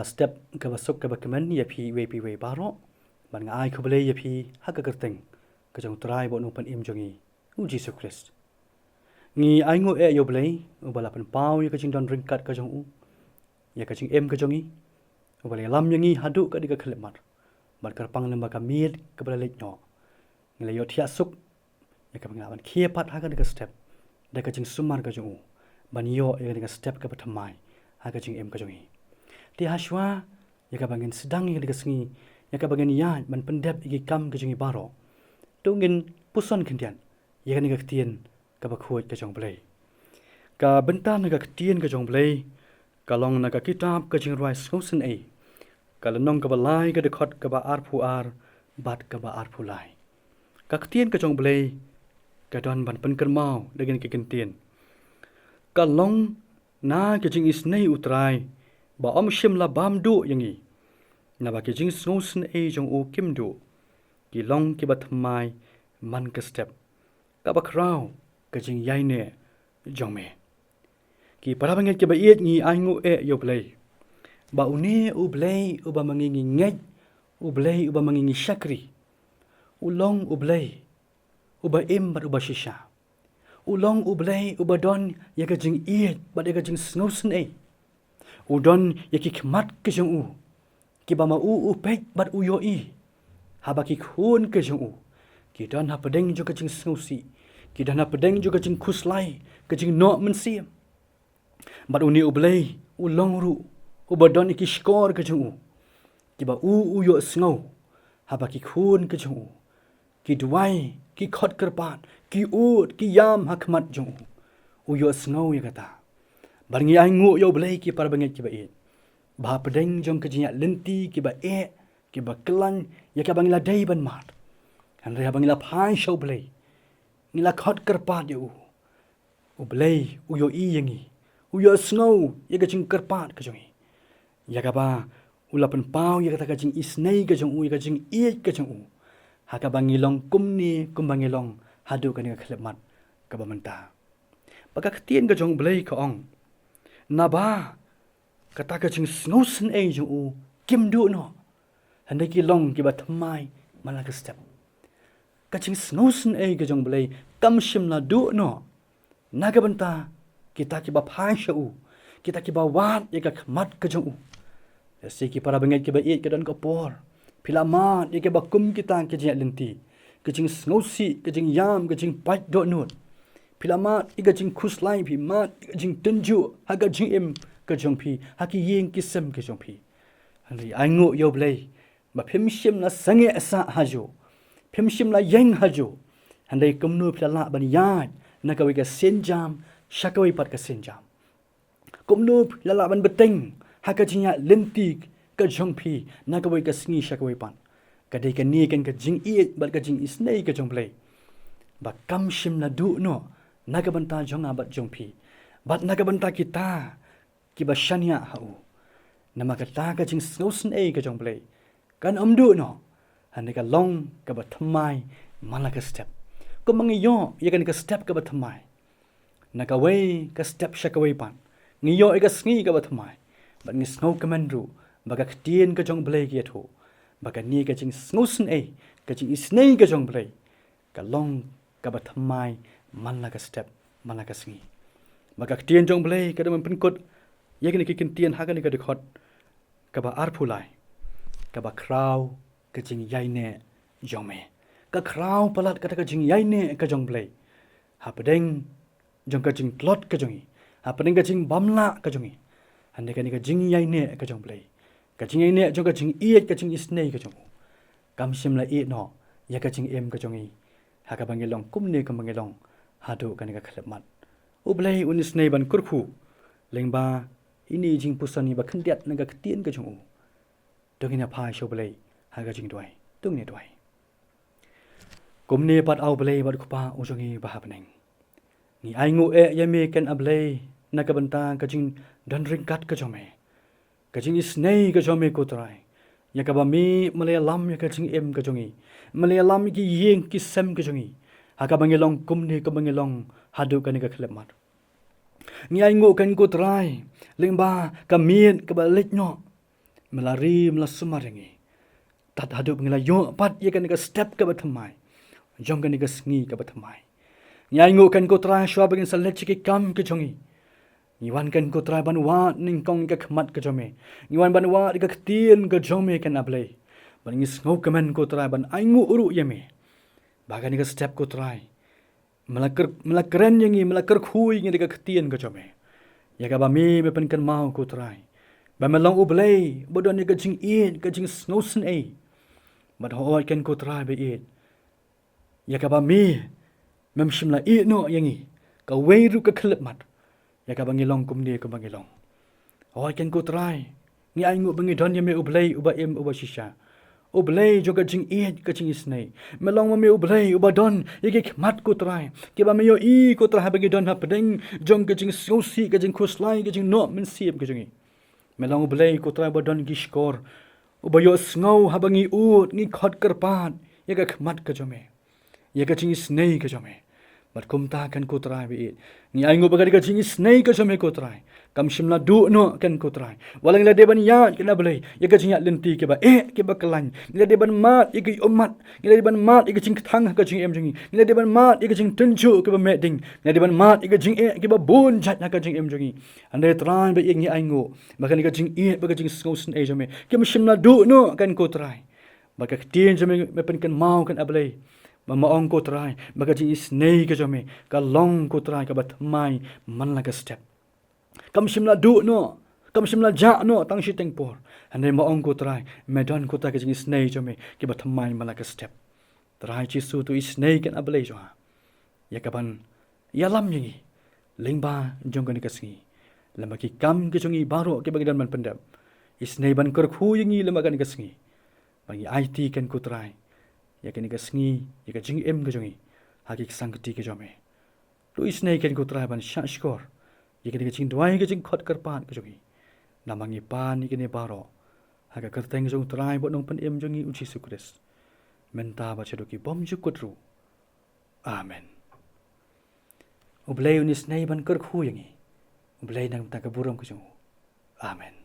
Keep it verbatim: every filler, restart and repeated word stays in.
Step kaba suk kaba kmen ïa phi iwei pa iwei baroh. Bad nga ai khublei ïa phi ha ka kyrteng ka jong u Trai bad u Nongpynim jong ngi, u Jisu Khrist. Ngi ai nguh eh ïa u Blei uba la pynpaw ïa ka jingdon ryngkat ka jong u ïa ka jingim ka jong ngi, uba la ïalam ïa ngi haduh kane ka khyllipmat. Bad kyrpang lyngba ka miet kaba la leit noh, ngi la ïohthiah suk ïa kaba ngi lah ban khie pat ha kane ka step da ka jingsumar ka jong u, ban ïoh ïa kane ka step kaba thymmai ha ka jingim ka jong ngi. Te hashwa ïa kaba ngin sdang ïa kane ka sngi, ïa kaba ngin ïaid ban pyndep ïa ki kam ka jong ngi baroh, to ngin puson khyndiat ïa kane ka ktien kaba khuid ka jong u Blei. Ka bynta na ka ktien ka jong u Blei ka long na ka kitab ka Jingrwai Sngewsynei, ka lynnong kaba lai, ka dkhot kaba arphew ar bad kaba arphew lai. Ka ktien ka jong u Blei ka don ban pynkynmaw da kine ki kyntien: Ka long na ka jingisynei, u Trai, ba ym shym la bam duh ïa ngi, naba ki jingsngewsynei jong u kim duh, ki long kiba thymmai man ka step, kaba khraw ka jingïaineh jong me. Ki para bangeit kiba ïeit, ngi ai nguh eh ïa u Blei ba une u Blei uba ma ngi ngi ngeit, u Blei uba ma ngi ngi shakri, u long u Blei uba im bad uba shisha. U long u Blei uba don ïa ka jingïeit bad ïa ka jingsngewsynei. U don ïa ki khmat ka jong u kiba ma u u peit bad u ïohi, haba ki khun ka jong u ki don hapdeng jong ka jingsngewsih, ki don hapdeng jong ka jingkhuslai, ka jingnoh mynsiem. Bad une u Blei u long ruh uba don ïa ki shkor ka jong u kiba u u ïohsngew, haba ki khun ka jong u ki duwai, ki khot kyrpad, ki ud, ki ïam ha khmat jong u, u ïohsngew ïa kata. Bad ngi ai nguh ïa u Blei, ki para bangeit kiba ïeit, ba hapdeng jong ka jingïaid lynti kiba eh, kiba khlaiñ ïa kaba ngi la dei ban mad, hynrei haba ngi la phai sha u Blei, ngi la khot kyrpad ïa u, u Blei u ïohi ïa ngi, u ïohsngew ïa ka jingkyrpad ka jong ngi, ïa kaba u la pynpaw ïa kata ka jingisynei ka jong u, ïa ka jingïeit ka jong u, ha kaba ngi long kumne kumba ngi long haduh kane ka khyllipmat kaba mynta. Ba ka ktien ka jong u Blei ka ong, naba kata ka jingsngewsynei jong u kim duh noh, hynrei ki long kiba thymmai man la ka step. Ka jingsngewsynei ka jong u Blei kam shym la duh noh na ka bynta kita kiba phai sha u, kita kiba wad ïa ka khmat ka jong u. Lehse, ki para bangeit kiba ïeit, ka don ka por phi la mad ïa kiba kum kita ki jingïaid lynti, ka jingsngewsih, ka jingïam, ka jingpait dohnud. Phi la mad ïa ka jingkhuslai, phi mad ïa ka jingtynjuh ha ka jingim ka jong phi, ha ki ïing ki sem ka jong phi. Hynrei ai nguh ïa u Blei ba phim shym la sangeh sah hajuh, phim shym la ïeng hajuh. Hynrei kumno phi la lah ban ïaid na kawei ka sienjam sha kawei pat ka sienjam? Kumno phi la lah ban bteng ha ka jingïaid lynti ka jong phi na kawei ka sngi sha kawei pat? Ka dei kane kan ka jingïeit bad ka jingisynei ka jong u Blei ba kam shym la duh noh na ka bynta jong nga bad jong phi, bad na ka bynta kita kiba shaniah ha u. Namar kata ka jingsngewsynei ka jong u Blei kan ym duh noh, hynrei ka long kaba thymmai man la ka step. Kumba ngi ïoh ïa kane ka step kaba thymmai na kawei ka step sha kawei pat, ngi ïoh ïa ka sngi kaba thymmai, bad ngi sngewkmen ruh ba ka ktien ka jong u Blei ka ïathuh ba kane ka jingsngewsynei, ka jingisynei ka jong u Blei, ka long kaba thymmai man la ka step, man la ka sngi. Ba ka ktien jong u Blei ka dang pynkut ïa kine ki kyntien ha kane ka dkhot kaba arphew lai: Kaba khraw ka jingïaineh jong me. Ka khraw palat kata ka jingïaineh ka jong u Blei hapdeng jong ka jingtlot ka jong ngi, hapdeng ka jingbymlah ka jong ngi. Hynrei kane ka jingïaineh ka jong u Blei, ka jingïaineh jong ka jingïeit, ka jingisynei ka jong u, kam shym la ïeh noh ïa ka jingim ka jong ngi, ha kaba ngi long kumne kumba ngi long haduh kane ka khyllipmat. U Blei un isynei ban kyrkhu lyngba ine i jingpuson iba khyndiat na ka ktien ka jong u. To ngin ïa phai sha u Blei ha ka jingduwai. To ngin ïa duwai. Kumne pat, A U Blei bad U Kpa u jong ngi ba ha bneng, ngi ai nguh eh ïa me, ken A Blei, na ka bynta ka jingdon ryngkat ka jong me, ka jingisynei ka jong me, ko Trai, ïa kaba me, me la ïalam ïa ka jingim ka jong ngi, me la ïalam ïa ki ïing ki sem ka jong ngi, ha kaba ngi long kumne kumba ngi long haduh kane ka khyllipmat. Ngi ai nguh, ken ko Trai, lyngba ka miet kaba leit noh, me la ri, me la sumar ïa ngi. Tad haduh ba ngi la ïoh pat ïa kane ka step kaba thymmai jong kane ka sngi kaba thymmai. Ngi ainguh, kan ko Trai, shuwa ba ngin sa leit sha ki kam ki jong ngi, ngi wan, kan ko Trai, ban wad nyngkong ïa ka khmat ka jong me. Ngi wan ban wad ïa ka ktien ka jong me, kan A Blei. Bad ngi sngewkmen, ko Trai, ban ainguh ruh ïa me ba kane ka step, ko Trai, me la kyr-, me la kren ïa ngi, me la kyrkhu ïa ngi da ka ktien ka jong me, ïa kaba me, me pynkynmaw, ko Trai, ba me long U Blei uba don ïa ka jingïeit, ka jingsngewsynei. Bad hooid, kan ko Trai ba ïeit, ïa kaba me, mem shym la ïeh noh ïa ngi kawei ruh ka khyllipmat, ïa kaba ngi long kumne kumba ngi long. Hooid, kan ko Trai, ngi ainguh ba ngi don ïa me, U Blei uba im, uba shisha, U Blei jong ka jingïeit, ka jingisynei. Me long ma me U Blei uba don ïa ki khmat, ko Trai, kiba me ïohi, ko Trai, haba ngi don hapdeng jong ka jingsngewsih, ka jingkhuslai, ka jingnoh mynsiem ka jong ngi. Me long U Blei, ko Trai, uba don ki shkor, uba ïohsngew haba ngi ud, ngi khot kyrpad ïa ka khmat ka jong me, ïa ka jingisynei ka jong me. Bad kumta, kan ko Trai ba ïeit, ngi ainguh ba kane ka jingisynei ka jong me, ko Trai, kam shym la duh noh, kan ko Trai. Wat la ngi la dei ban ïaid, kan A Blei, ïa ka jingïaid lynti kiba eh, kiba khlaiñ, ngi la dei ban mad ïa ki ummat, ngi la dei ban mad ïa ka jingkthang ha ka jingim jong ngi, ngi la dei ban mad ïa ka jingtynjuh kaba meh ding, ngi la dei ban mad ïa ka jingeh kiba bun jait ha ka jingim jong ngi. Hynrei Trai ba ïeit, ngi ainguh ba kane ka jingïeit, ba ka jingsngewsynei jong me kim shym la duh noh, kan ko Trai. Ba ka ktien jong me, me pynkynmaw, kan A Blei, ba me ong, ko Trai, ba ka jingisynei ka jong me ka long, ko Trai, kaba thymmai man la ka step. Kam shym la duh noh, kam shym la jah noh tang shiteng por. Hynrei me ong, ko Trai, me don, ko Trai, ka jingisynei jong me kiba thymmai man la ka step. Trai Jisu, to isynei, kan A Blei jong nga, ïa kaban ïalam ïa ngi lyngba jong kane ka sngi, lem bad ki kam ki jong ngi baroh kiba ngi don ban pyndep. Isynei ban kyrkhu ïa ngi lem bad kane ka sngi, ba ngi aiti, kan ko Trai, ïa kane ka sngi, ïa ka jingim ka jong ngi ha ki ksangkti ka jong me. To isynei, kan ko Trai, ban shah shkor ïa kane ka jingduwai, ka jingkhot kyrpad ka jong ngi. Namar ngi pan ïa kane baroh ha ka kyrteng jong u Trai bad Nongpynim jong ngi, u Jisu Khrist, mynta bad shaduh ki bymjukut ruh. Amen. U Blei un isynei ban kyrkhu ïa ngi. U Blei un nang tang ka burom ka jong u. Amen.